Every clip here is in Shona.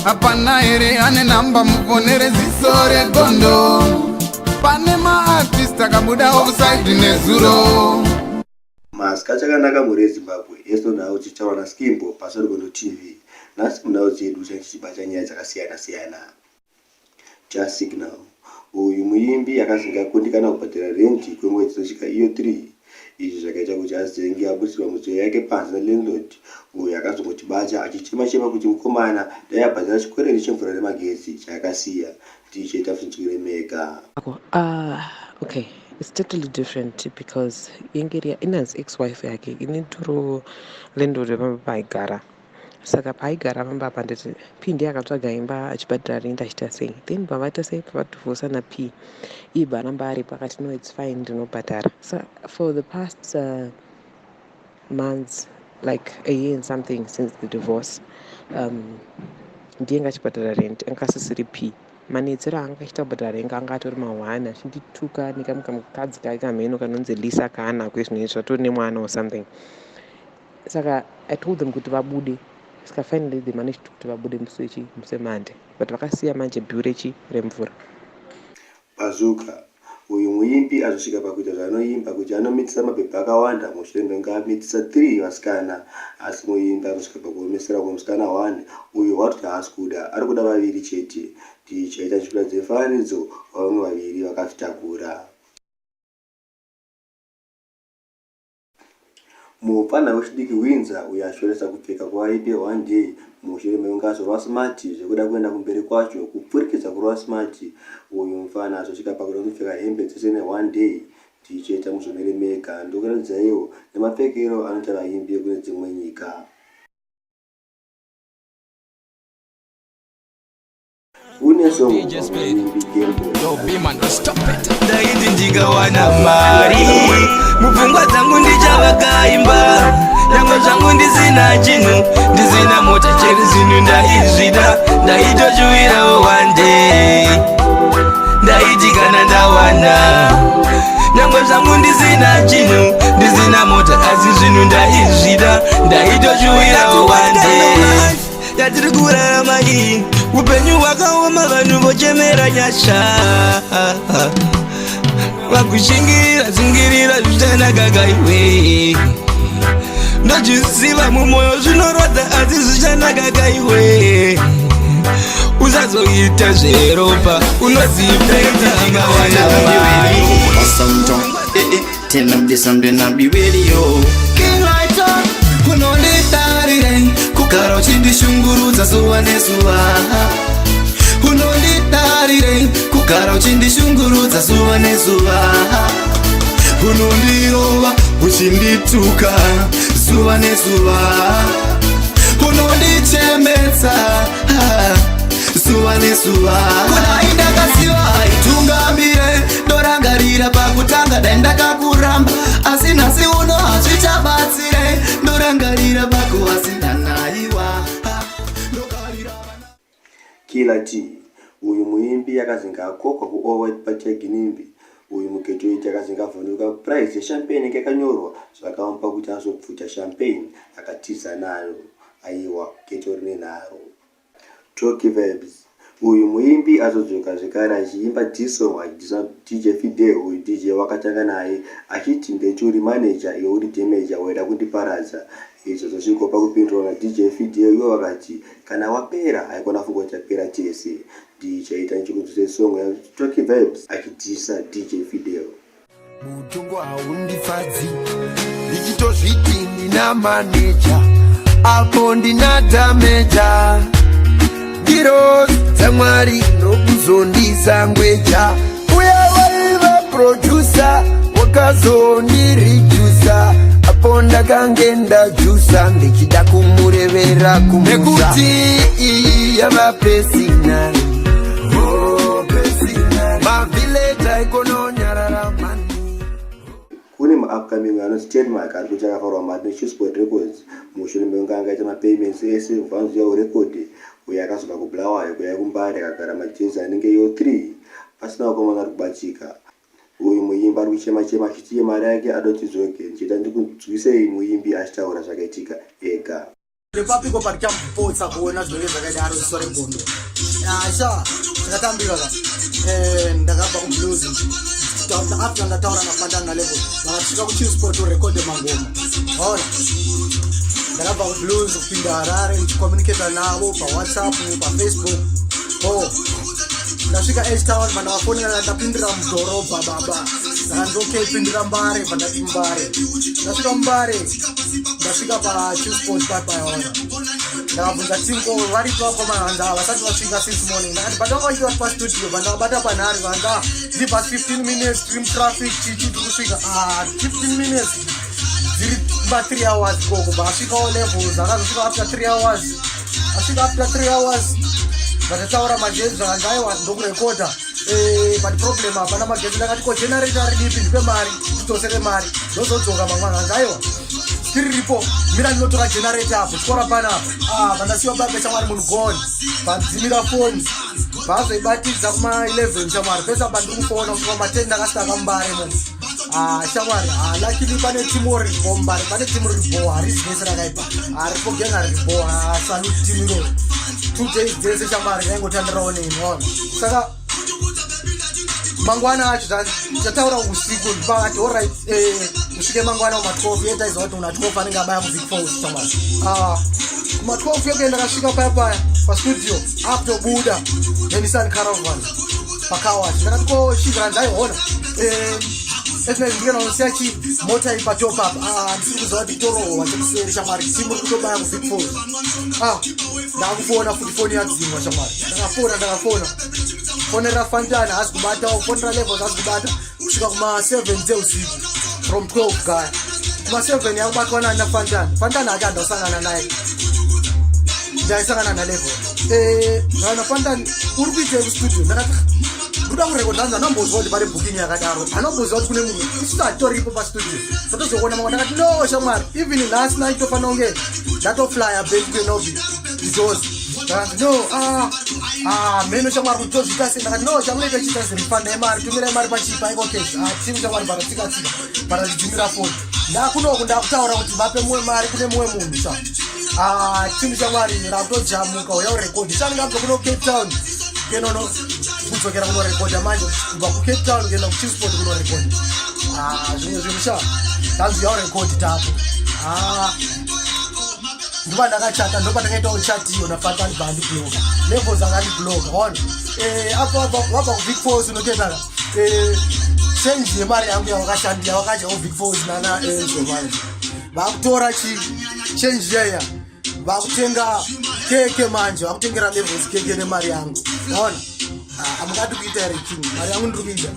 Hapana here ane namba mufonere ziso regondo. Pane maartist akabuda offside nezuro. Masikati akanaka mhuri yeZimbabwe, yeso nhau dzichitaurwa naSkimbo paSorugondo TV. Nhasi munhau dzedu tichange tichibata nyaya dzakasiyana siyana. Jah Signal, uyu muimbi akazenge akundikana kubhadhara rendi kwemwedzi inosvika iyo 3. Izvi zvakaita kuti azenge abudisirwa midziyo yake panze nalandlord uyo akazongoti Bacha achichema chema kuti mukomana dai abhadhara chikwereti chemvura nemagetsi chaakasiya. DJ Tafsinzwire mega. Ah, okay it's totally different because yenge iri inanzi ex wife yake ini ndoro landlord wepamba paaigara saka paaigara pamba apa nditi p ndiye akatsvaga imba achibhadhara rent achiita sei then pavaita sei pavadhivhosa nap iye baramba aripo akati no its fine ndinobhadhara so for the past uh, months like a year and something since the divorce um, ndiye anga achibhadhara rent anga asisiri p manetsero aanga achiita kubhadhara rent anga atori mahwani achindituka nekamwe kamukadzi kake kamheno kanonzi lisa kaanako izvino izvi zvatori nemwana or something saka i told them kuti vabude saka finally they managed kuti vabude musi wechi musi wemande but vakasiya manje bill rechi remvura. Bazooka, Uyu muimbi azosvika pakuita zvaanoimba kuti anomitisa mabhebhi akawanda mushure mekunge amitisa 3 vasikana asi muimbi azosvika pakuomesera umwe musikana one uyo waatoti haasi kuda ari kuda vaviri chete. Tichaita tichikuratidza mifananidzo wavamwe vaviri vakazvitakura. Mupfanha wechidiki Windsor uyo ashoresa kupfeka kwaaibe one day mushure mekunge azorova smart zvekuda kuenda kumberi kwacho kupfurikidza kurova smart uyu mupfanha azosvika pakuda kutopfeka hembe dzese ne one day tichiita muzvonere mega ndokuratidzaiwo nemapfekero anoita vaimbi vekune dzimwe nyika. Une song pamuimbi Gameboy. Ndaiti ndikawana mari mupfungwa dzangu ndichavakaimba nyangwe zvangu ndisina chinhu ndisina mota chero zvinhu ndaizvida ndaitoshuwirawo one day ndaiti kana ndawana nyangwe zvangu ndisina chinhu ndisina mota asi zvinhu ndaizvida ndaitoshuwirawo one day yatiri kurarama iyi upenyu hwakaoma vanhu vochemera nyasha vakushingirira shingirira zvichanaka kaiwe ndozviziva mumwoyo zvinorwadza asi zvichanaka kaiwe usazoita zveropa unozipedza mawana Tell them this and then I'll be radio. King Lighter, unondidarirei kugara uchindishungurudza zuva nezuva unondidarirei kugara uchindishungurudza zuva nezuva unondirova uchindituka zuva nezuva unondichemedza zuva nezuva kudai ndakaziva haitungamire ndorangarira pakutanga dai ndakakuramba asi nhasi uno hazvichabatsire ndorangarira pakuasi ndanaiwa Killer T uyu muimbi akazinge akokwa kuAll White Party yaGinimbi uyu mugetoiti akazinge avhunduka prize yechampagne inge yakanyorwa zvakamupa kuti azobvuta champagne akatiza nayo aiwa geto rine nharo. Tocky Vibes, Uyu muimbi azodzoka zvekare achiimba diss song achidhisa DJ Fidel uyu DJ wakatanga naye achiti ndeti uri manager iwe uri damager waida kundiparadza izvo zvasvikopa pakupindurwa naDJ Fidel ivo vakati kana wapera haikona funga kuti tapera tese ndichaita ndichikunzwisai song yaTocky Vibes achidhisa DJ Fidel. Mutongo haundifadzi ndichitozviti ndina maneja apo ndina dhameja ngirozi dzamwari ndokuzondisangweja uya waiva producer wakazondirijusa apo ndakange ndajusa ndichida kumurevera kumusa nekuti iyi yava pesinari Kune maupcoming anonzi Tenmark ari kuti akafarwa mari neChillspot Records mushure mekunge anga aita mapayments ese kubva anzi uya urekode uyo akazobva kuBulawayo kuuya kuMbare akagara majezi anenge iyo 3 pasina vakomana vari kubatika. Uyu muimbi ari kuchema chema achiti iye mari yake adoti idzoke ndichida ndikunzwisei muimbi achitaura zvakaitika ega. Ndepapiko parichamupotsa kuona zvinenge zvakadaro ziso regondo. Asha, ndakatambira ka. Eh, ndakabva kuBlues. After ndataura naFantana naLevel, vakasvika kuChillspot kurekode mangoma. Waona? Ndakabva kuBlues kupinda Harare ndichicommunicata navo paWhatsApp, paFacebook. Oh, ndasvika H-Town pandakafonera ndapindira mudhorobha baba. Ndakanzi okay, pindira Mbare, pandati Mbare. Ndasvika Mbare, ndasvika paChillspot papaona. Ndakabvunza team ko varipo vakomana vanzi ava vasati vasvika since morning. Ndakati but vanga vachiva pastudio pandakabata panhare vanzi ah, give us 15 minutes stream traffic chichi tiri kusvika. Ah, 15 minutes dziri ma 3 hours ikoko vasvikawo Levels akazosvika after 3 hours asvika after 3 hours vatataura magetsi zvakanzi aiwa ndokurekodha. Eh, but problem hapana magetsi. Ndakati ko generator ridipi, ndipe mari ndidzosere mari ndozodzoka mangwana. Hanzi aiwa tiriripo, mira ndinotora generator apo tyora panapa. Ah, vandasiwa babe shamwari, munhu gone. Vadzimira foni vazoibatidza kuma 11 shamwari, pese apa ndiri kufona kusvika kuma 10 ndakasitaka muMbare mo. Ah, shamwari, ah, luckily pane timu riripo muMbare, pane timu riripo, harisi vese rakaipa, haripo gang haripo. Ah, salute timu iroro, 2 days dzese shamwari ndaingotandirawo neni ona. Saka mangwana acho tataura usiku pakati alright, usvike mangwana kuma 12 yetaiziva kuti una 12 anenge abaya kuVic Falls shamwari. Ah, kuma 12 yekuenda ndakasvika paya paya pastudio akutobuda neNissan Caravan pakawashi. Ndakati ko chizvanzi aihona ndikanaosiya chi mota iyi patop apa. Ah, ndisiri kuziva kuti torohwa chekuseri shamwari, timu ri kutobaya kuVic Falls. Ah, ndakufona futi, foni yadzimwa shamwari. Ndakafona, ndakafona, fonera Fantana haasi kubata, fonera Levels haasi kubata kusvika kuma-7 dzeusiku from 12 gaya kuma-7 yakubatwa nani naFantana. Fantana ake handasangana naye, ndaisangana naLevel. Kana Fantani uri kuitei kustudio? Ndakati ndoda kurekodha. Hanzi anombozwa kuti pane booking yakadaro, anombozwa kuti kune munhu, isusu hatitoripo pastudio, totozoona mamwe. Ndakati no shamwari, even nhasi naitofanira kunge ndatoflya back kuenobi because ndakanzi no, ah, ah, mheno shamwari kuti tozviita sei. Ndakati no, chamunoita chiita zirifanda yemari, tumirai mari pachipa iko cash. Ah, timu shamwari bara tsika tsika bara chidzimira foni. Ndakunoku ndakutaura kuti vape mumwe mari kune mumwe munhu sha. Ah, timu shamwari rakutojamuka, uya urekodhi chaningabva kuno Cape Town kenono kudzokera kunorekodha manje, kubva kuCape Town kuenda kuChillspot kunorekodha. Ah, zvimwe zvinhu sha, ndanzi yaurekodhi tapo. Ah, ndopa ndakachata, ndopa ndakaitawo chat iyo naFantani bvaandibloka, Levels akandibloka ona. Apo apa wabva kuVic Falls unotendaka change yemari yangu yawakashandira wakadya kuVic Falls nana Enzo. Manje vakutora chi change yeya vakutenga keke, manje vakutengera Levels keke nemari yangu ona. Hamungadi kuita here king? Mari yangu ndiri kuida,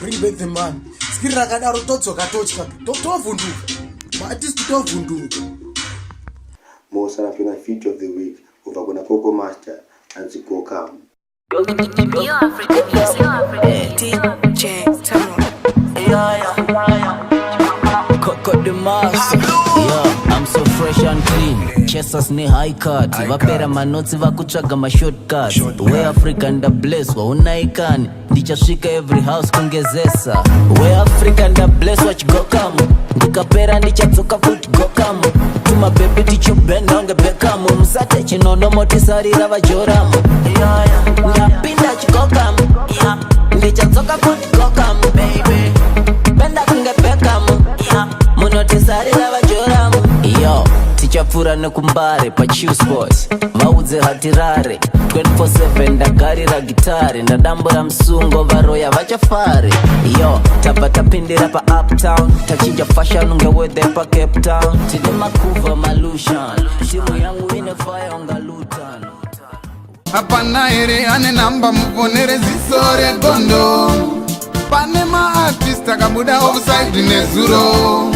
bring back the money. Skiri rakadaro todzoka totya, tovhunduka, maartist tovhunduka. Mosara tuna video of the week kubva kuna Coco Master, anzi Gokam. New African Music. DJ Tamo. Yeah. Coco the master. Yeah, I'm so fresh and clean. Chasers ne high cut. Vapera manotsi vakutsvaga mashortcuts. We Africa ndablesswa unaikani. Ndichasvika every house kungezesa. We Africa ndablesswa chigokamu. Ndikapera ndichadzoka futi gokamu. Tumabhebhi tichobhenda unge Beckham. Musate chinono motisarira vajoramu. Ndapinda chigokamu. Ndichadzoka futi gokamu baby. Benda kunge Beckham. Munotisarira vajoramu. Yo, tichapfuura nekuMbare paChillspot, vaudze hatirare 24/7 ndagarira gitare, ndadambura musungo varoya vachafare. Yo, tabva tapindira paUptown, tachinja fashion unge weather paCape Town. Tine makuva malushan, timu yangu ine fire unga Luton. Hapana here ane namba muponere ziso regondo? Pane maartist akabuda offside nezuro.